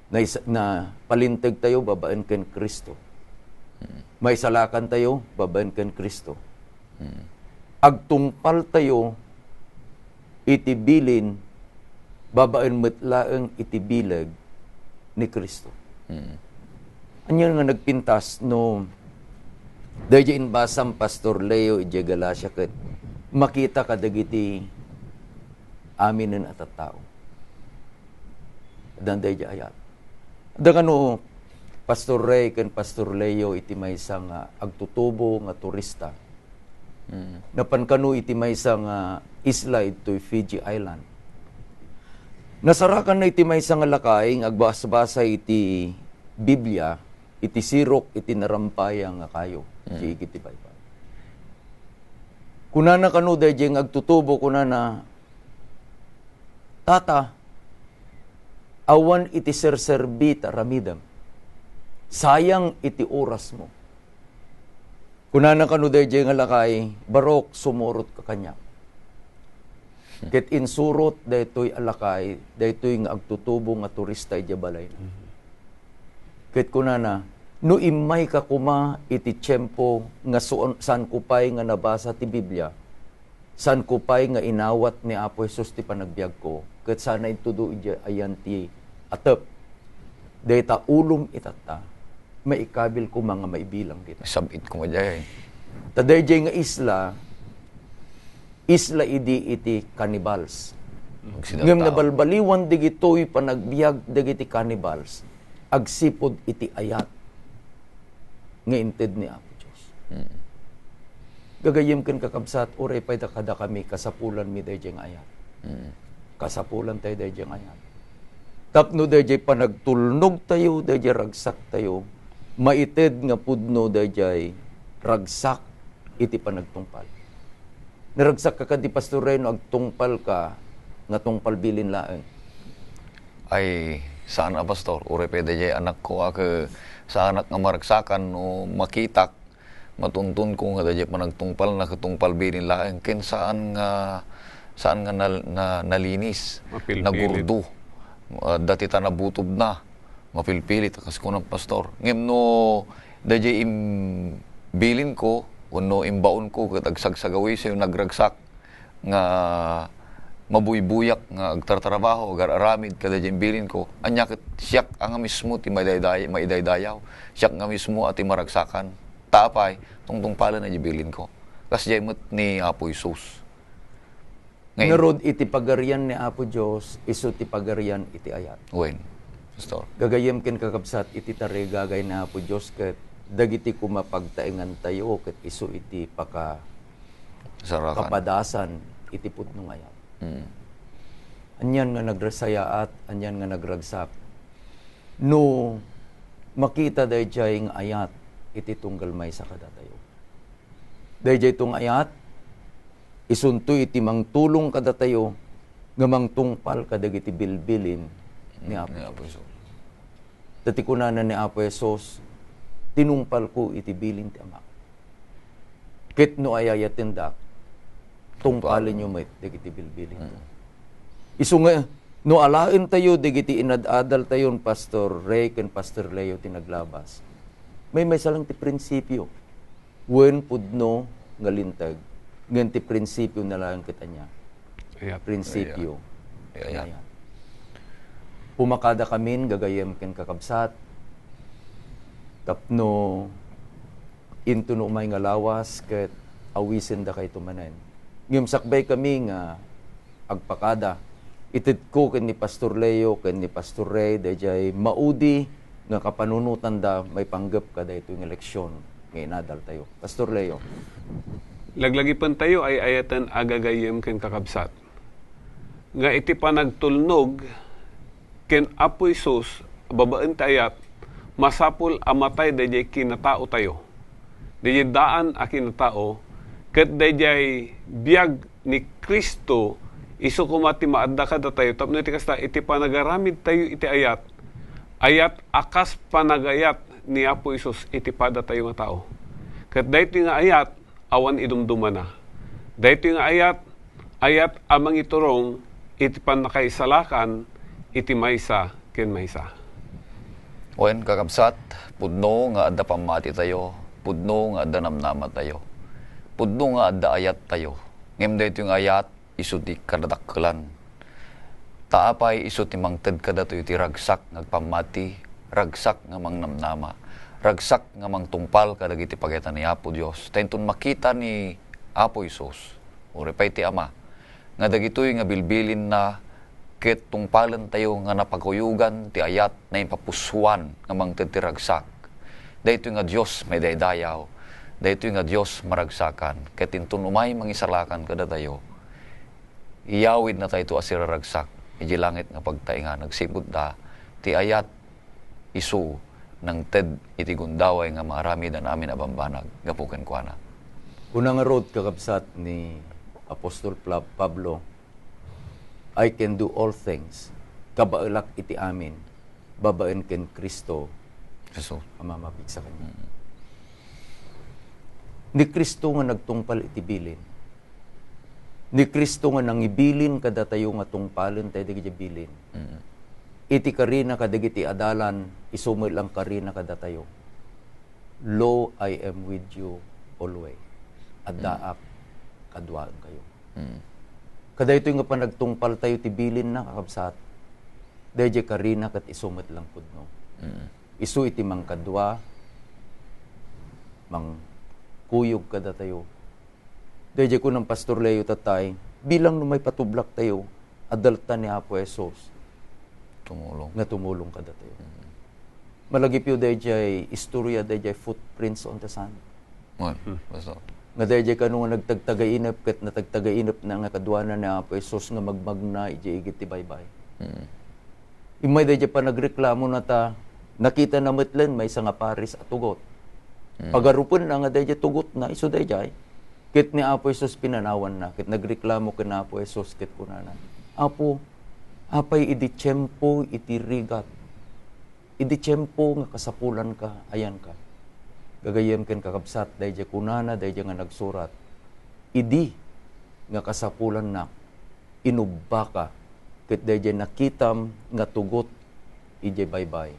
naisa-, napalintegtayo babaen ken Cristo. Mm. Maisalakantayo babaen ken Cristo. Mm. Agtungpaltayo iti bilin babaen met laeng iti bileg ni Cristo. Mm. Ania nga nagpintas no daydiay imbasam, Pastor Leo, idiay Galacia ket makita kadagiti aminen a tattao. Addan daydiay ayat. Adda kano, Pastor Ray ken Pastor Leo, iti maysa nga agtutubo nga turista. Mm. Napan kano iti maysa nga isla, itoy Fiji Island. Nasarakanna iti maysa nga lakay nga agbasbasa iti Biblia, iti sirok iti narampayang nga kayo, Mm. iti igid ti baybay. Kunana kano daydiay nga agtutubo, kunana, "Tata, awan iti serserbi ta aramidem. Sayang iti orasmo." Kunana kano daydiay nga lakay, "Barok, sumurotka kaniak." Ket insurot daytoy a lakay, daytoy nga agtutubo nga turista idiay balayna. Mhm. Ket kunana, "No immayka koma iti tiempo nga suon-, saanko pay nga nabasa ti Biblia, saanko pay nga inawat ni Apo Jesus ti panagbiagko, ket saanna intudo idiay ayan ti atep. Dayta ulom itatta, maikabil koma nga maibilang dita." Isab-it koma diay. Ta daydiay nga isla, isla idi iti cannibals. Agsidataw. Ngem nabalbaliwan dagitoy panagbiag dagiti cannibals agsipud iti ayat nga inted ni Apo Dios. Mm. Gagayyem ken kakabsat, uray pay da kadakami, kasapulanmi daydiay nga ayat. Mm. Kasapulantayo daydiay nga ayat. Tapno daydiay panagtulnogtayo, daydiay ragsaktayo, maited nga pudno daydiay ragsak iti panagtungpal. Naragsak ka kadi, Pastor Reno, agtungpal ka nga tungpal bilin laeng. Ay, saan a, Pastor. Uray pay daydiay anakko a ke-, saanak nga maragsakan no makitak, matunton ko nga daydiay panagtungpal na ket tungpal bilin laeng. Ken saan nga, saan nga nal-, na-, nalinis, Mapilpilit. nagurdo. Ah, dati ta nabutobna. Mapilpilit, kas kunam, Pastor. Ngem no daydiay im-, bilinko, wenno imbaonko, ket agsagsagawisayo, nagragsak, nga mabuybuyak, nga agtartrabaho, agar-aramid, kadaydiay imbilinko, ania ket siak a nga mismo ti maidayday-, maidaydayaw, siak nga mismo a ti maragsakan. Ta apay, tungtungpalen daydiay bilinko. Kasdiay met ni Apo Jesus. Ngayon. Ngarud, iti pagarian ni Apo Dios, isu ti pagarian iti ayat. Wen, Pastor. Gagayyem ken kakabsat, iti tarigagay ni Apo Dios ket dagiti koma pagtaengantayo ket isu iti paka-, Sarakan. kapadasan iti pudno nga ayat. Mm. Anian nga nagrasayaat, anian nga nagragsak. No makita daydiay nga ayat iti tunggal maysa kadatayo. Daydiay nga ayat, isunto iti mangtulong kadatayo nga mangtungpal kadagiti bilbilin ni Apo Ni Apo Jesus. Jesus. Ta ti kunana ni Apo Jesus, "Tinungpalko iti bilin ti Amak. Ket no ayayatendak, tungpalenyo met dagiti bilbilin." Mm. Isu nga, no alaentayo dagiti inad-adaltayon, Pastor Ray ken Pastor Leo ti naglabas, maymaysa lang ti prinsipio. Wen pudno nga linteg, ngem ti prinsipio na laeng ket ania? Ayat. Prinsipio. Ayat. Ayat. Pumakadakamin, gagayyem ken kakabsat, tapno intono umay nga lawas ket awisendakayto manen. Ngem sakbaykami nga agpakada. Itedko ken ni Pastor Leo ken ni Pastor Ray daydiay maudi nga kapanunotanda maipanggep kadaytoy nga leksyon nga inadaltayo. Pastor Leo. Laglagipentayo ay-ayaten a gagayyem ken kakabsat. nga iti panagtulnog ken Apo Jesus babaen ti ayat, masapul a matay daydiay kinataotayo. Daydiay daan a kinatao, ket daydiay biag ni Cristo, isu koma ti maadda kadatayo. Tapno iti kasta, iti panagaramidtayo iti ayat, ayat a kas panagayat ni Apo Jesus iti padatayo nga tao. Ket daytoy nga ayat, awan idumdumana. Daytoy nga ayat, ayat a mangiturong iti pannakaisalakan iti maysa ken maysa. Wen, kakabsat, pudno nga adda pammatitayo, pudno nga adda namnamatayo, pudno nga adda ayattayo. Ngem daytoy nga ayat, isu ti kadadakkelan. Ta apay isu ti mangted kadatayo ti ragsak nga agpammati, ragsak nga mangnamnama, ragsak nga mangtungpal kadagiti pagayatan ni Apo Dios. Ta inton makita ni Apo Jesus, uray pay ti Ama, nga dagitoy nga bilbilinna ket tungpalentayo nga napakuyogan ti ayat naimpapusuan nga mangted ti ragsak. Daytoy nga Dios maidaydayaw, daytoy nga Dios maragsakan, ket inton umay mangisalakan kadatayo, iyawidnatayto a siraragsak idiay langit nga pagtaingan agsipud ta ti ayat isu nangted iti gundaway nga maaramid a naamin a bambanag gapu kenkuana. Kuna ngarud, kakabsat, ni Apostol Pla-, Pablo, "I can do all things, kabaelak iti amin, babaen ken Cristo Jesus. A mamapigsa kaniak." Mm. Ni Cristo nga nagtungpal iti bilin. Ni Cristo nga nangibilin kadatayo nga tungpalen tayo dagiti bilin. Mm. Iti karina kadagiti adalan, isu met lang karina kadatayo. "Lo, I am with you always." Addaak kaduaenkayo. Mm. Kadaytoy nga panagtungpaltayo ti bilinna, kakabsat, daydiay karina ket isu met lang pudno. Mm. Isu iti mangkadua, mangkuyog kadatayo. Daydiay kunam, Pastor Leo, tatay, bilang no maipatublaktayo, adda latta ni Apo Jesus Tumulong. Nga tumulong kadatayo. Mm. Malagipyo daydiay istorya, daydiay footprints on the sand. Wen, Hmm. basta. Nga daydiay kano nga nagtagtagainep, ket natagtagainepna nga kaduana ni Apo Jesus nga magmagna idiay igid ti baybay. Mm. Immay daydiay panagreklamona ta, nakitana met laeng maysa nga paris a tugot. Mm. Pagarupenna nga daydiay tugotna, isu daydiay. Ket ni Apo Jesus pinanawanna, ket nagreklamo ken Apo Jesus, ket kunana, "Apo, apay idi tiempo iti rigat? Idi tiempo nga kasapulanka, ayanka?" Gagayyem ken kakabsat, daydiay kunana, daydiay nga nagsurat, "Idi nga kasapulannak, inubbaka, ket daydiay nakitam nga tugot idiay baybay,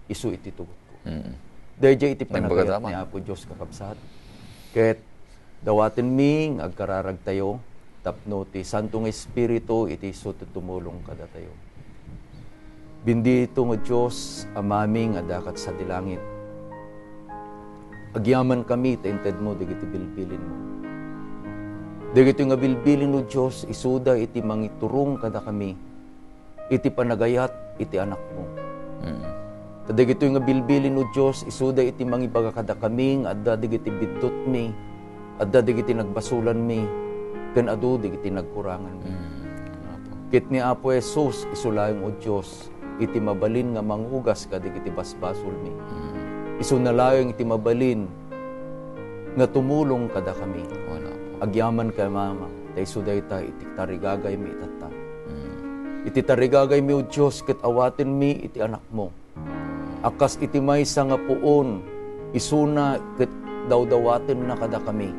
isu iti tugotko." Mm. Daydiay iti Nagbaga panagayat tama. Ni Apo Dios, kakabsat. Ket dawatenmi nga agkararagtayo tapno ti Santo nga Espiritu iti isu ti tumulong kadatayo. Bendito nga Dios, Amami nga adda ket sadi langit. Agyamankami ta intedmo dagiti bilbilinmo. Dagitoy nga bilbilin, O Dios, isuda iti mangiturong kadakami iti panagayat iti Anakmo. Mm. Ta dagitoy nga bilbilin, O Dios, isuda iti mangibaga kadakami nga adda dagiti biddutmi, adda dagiti nagbasolanmi, ken adu dagiti nagkuranganmi. Mm. Apo. Ket ni Apo Jesus, isu laeng, O Dios, iti mabalin nga mangugas kadagiti basbasolmi. Mm. Isuna laeng iti mabalin nga tumulong kadakami. Wen, Apo. Agyamanka, Ama, ta isu dayta iti tarigagaymi itatta. Mm. Iti tarigagaymi, O Dios, ket awatenmi iti Anakmo. A kas iti maysa nga puon, isuna ket dawdawatenna kadakami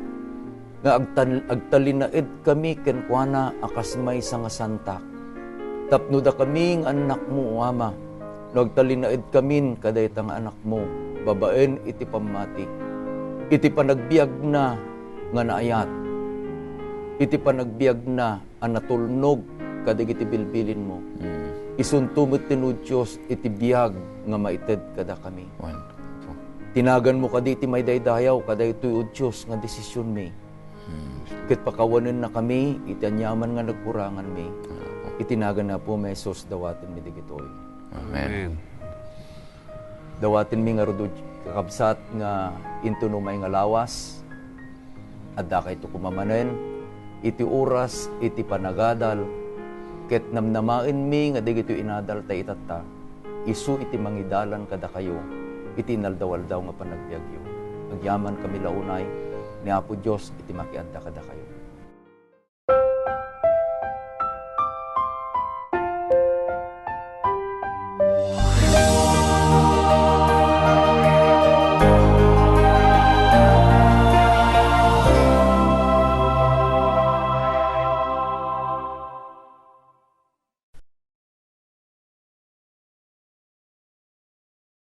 nga agtal-, agtalinaedkami kenkuana a kas maysa nga santak. Tapno dakami nga annakmo, O Ama, no agtalinaedkamin kadayta nga annakmo babaen iti pammati, iti panagbiagna nga naayat, iti panagbiagna a natulnog kadagiti bilbilinmo. Mm. Isunto met, O Dios, iti biag nga maited kadakami. Wen. Tinaganmo kadi ti maidaydayaw kadaytoy, O Dios, nga desisionmi. Hmm. Ket pakawanennakami iti aniaman nga nagkuranganmi. Apo. Iti nagan ni Apomi Jesus, dawatenmi dagitoy. Amen. Amen. Dawatenmi ngarud, kakabsat, nga inton umay nga lawas, addakayto koma manen iti oras iti panagadal Ket namnamaenmi nga dagitoy inadal ta itatta, isu iti mangidalan kadakayo iti inaldaw-aldaw nga panagbiagyo. Agyamankami la unay ni Apo Dios iti makiadda kadakayo.